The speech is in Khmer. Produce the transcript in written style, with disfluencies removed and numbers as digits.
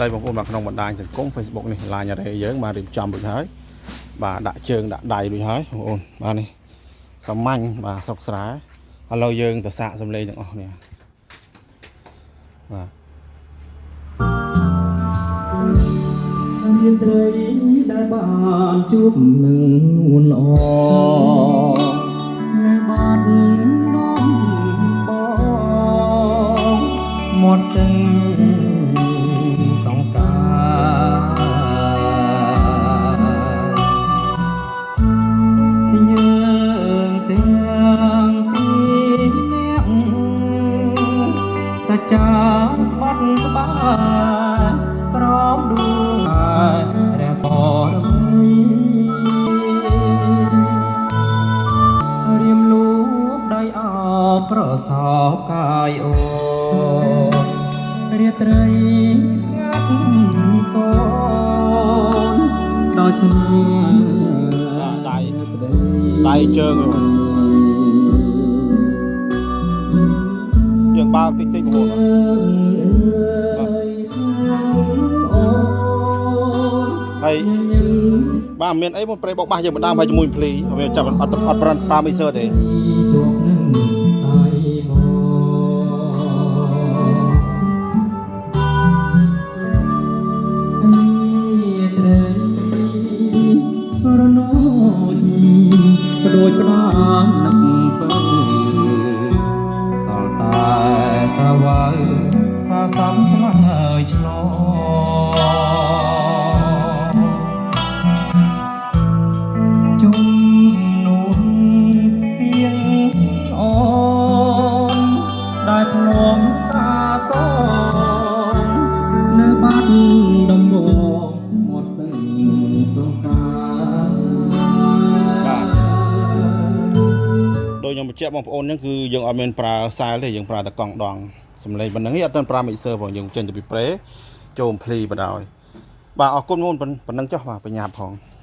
ដីបងប្អូនបាទក្នុងបណ្ដាញសង្គម Facebook នេះ line array យើងបានរៀបចំរួចហើយបាទដាក់ជើងដាក់ដៃរួចហើយបងប្អូនបាទនេះសាមញ្ញបាទស្រុកស្រែឥឡូវយើងទៅសាកសំឡេងទាំងអស់គ្នាបាទ រាត្រីដែលបានជួបនឹងនួនល្អនៅបាត់ដំបងមាត់ស្ទឹងសង្ការយើងទាំងពីរនាក់សច្ចាស្បត់ស្បាក្រោមដួងរះបរមីរៀមលូបដៃអោបប្រសពកាយអូនរាត្រីស្ងាត់សូនដោយស្នេ បាទដៃ ហ៍ប្តី ដៃជើងហ្នឹងយើងបើកតិចតិចបងប្អូនហើយបាទមានអីមកប្រេបោកបាសយើងបណ្ដាមហើយជាមួយភ្លីវាចាប់អត់អត់ប្រាន់ប៉ាមីសឺទេ ជួបនឹងអៃបងត្រីរណូចដូចផ្ដាំនឹកពើសល់តែតាវ៉ៅសាសំឆ្លើយឆ្លង ជំនួនពីងអូនដែលធ្លាប់សាសងនៅបាត់ដំបងមាត់សឹងសង្ខា បាទ ដូចខ្ញុំបញ្ជាក់បងប្អូនហ្នឹងគឺយើងអត់មានប្រើខ្សែទេយើងប្រើតែកង់ដងសំឡេងប៉ុណ្្នឹងឯងអត់ទាន់ប្រើ mixer ផងយើងចេញទៅពីប្រេចូលភ្លីបណ្ដោយបាទអរគុណបងប៉ុណ្្នឹងចុះបាទបញ្ញាផង